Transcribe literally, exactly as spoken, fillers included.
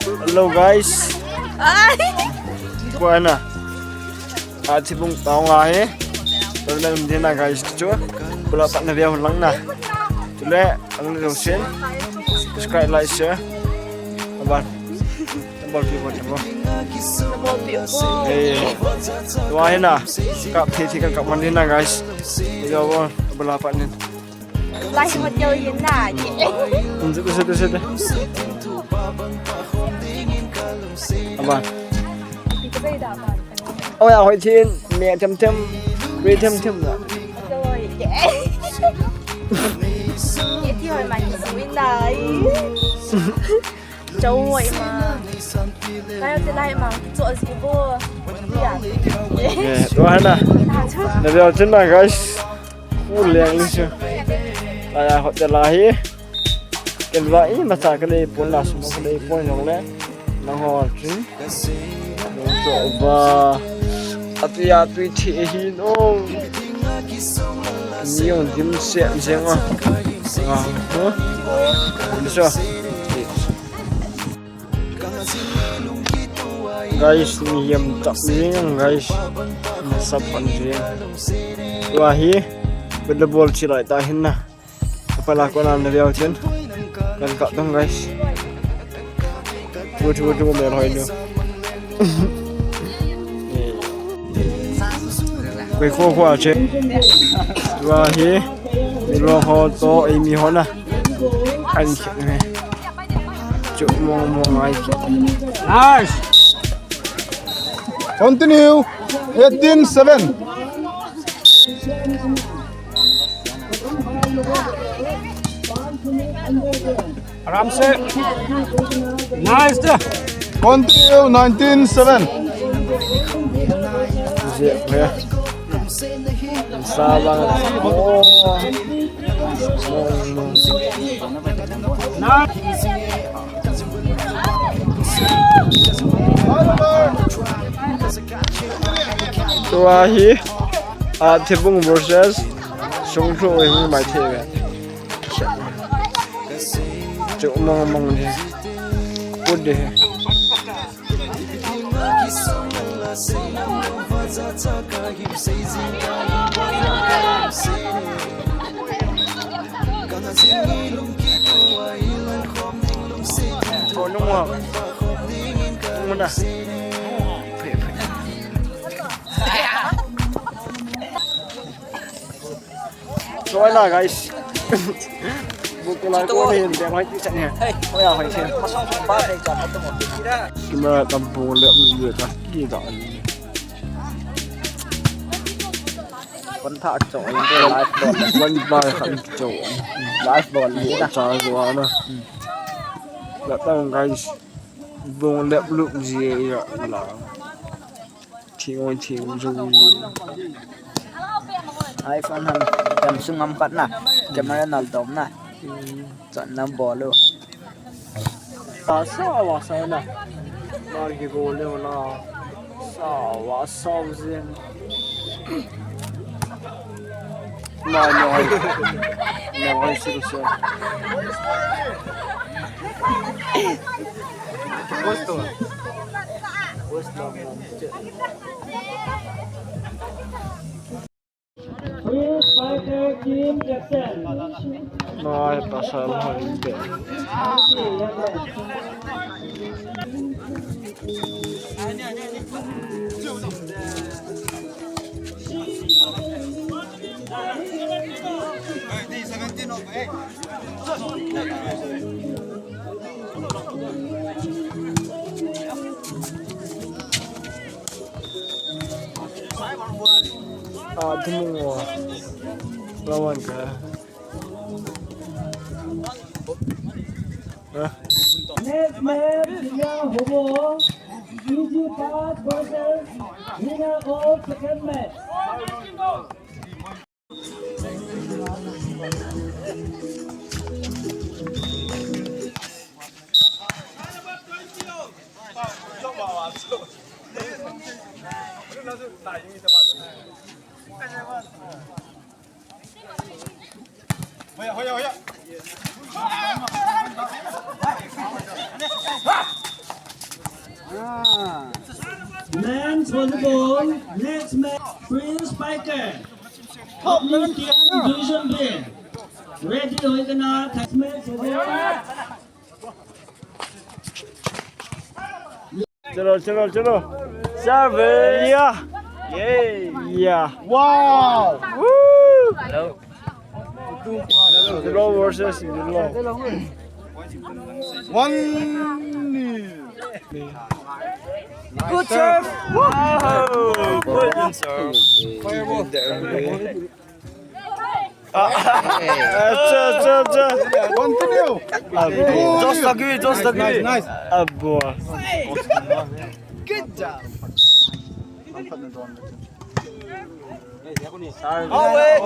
Hello guys. Ai. Koi na. Athi bung tong ahi. Tol na um ding na guys chu. Bula pat na veu lang na. Tule ang ni sin. Subscribe, like, share. Aban. Tabol pi bo, tabol. Tabol pi bo. Eh. Tua hi na. Kap thi thi ka kap man hi na guys. Video bo. Bula pat ni. Lai mo teo yin na. Unzu, unzu, unzu. Aba. Oi, a hoi chin, me tem tem, re tem tem na. Ye ti hoi man su in dai. Chau hoi ma. Lai te lai ma, cho zi bo. Ya. Eh, tua na. Na veu chin na, guys. Fu leng li chu. Aya hot de la hi. Ken va i ma cha ka nei pon la sum ka nei pon jong le. Nang ho chin. Nang cho ba. Atu ya tui thi hi no. Ni yong dim se jeng a. Nga ho. Ni so. Guys, mihem tam jing guys. Nasa pon jing. Tua hi, bela bol chi lai ta hin na. Apa la ko na na veu chin. Kan ka tong guys. Chu chu chu me hoi nu. Koi ko ko a che. Tua hi, mi lo ho to, ei mi ho na. An che ne. Chu mong mong ai. Nice. Continue. Eighteen seven. Aram se. Nice da. Continue, nineteen seven. Sa bang. Oh. Tua hi, a, Thibung versus Sungthu hi mai thei ve. Chu mong mong ni. Put de. Choi la, guys. Bukula ko hin de mai ti chan he. Hey. Oi ya, hoi chan. Masang sung ba dei chan ato mo. Kima tam bung le mi le ka ki da. Kon tha cho, live bol. Kon ba khan cho. Live bol ni da. Cha zo na. La tang guys. Bung le lu ji ya la. Thing oi thing zo. iPhone ham, Samsung ham pat na. Camera nal dom na. Chon na bol u. Sa sa wa sa na. Mar ki bol u na. Sa wa sa zin. Na na. Na wa su su. Gusto. Gusto. Please, fighter team captain. Noi, pasal hoi be. Ah, tumu. Lawan ka. Ah. Next match, ya hobo. Fiji Park versus winner of second match. Hoya, hoya, hoya. Men's volleyball, next match, Prince Spiker. Top eleven Division B. Ready, hoi kana, next match, hoi kana. Chalo, chalo, chalo. Serve. Yeah. Yay. Yeah. Wow. Woo. Hello. Hello versus Hello. One nil. Good serve. Wow. Brilliant serve. Fireball. Acha, acha, acha. Continue. Abo. Just agree, just agree. Nice, nice. Abo. Good job. Away.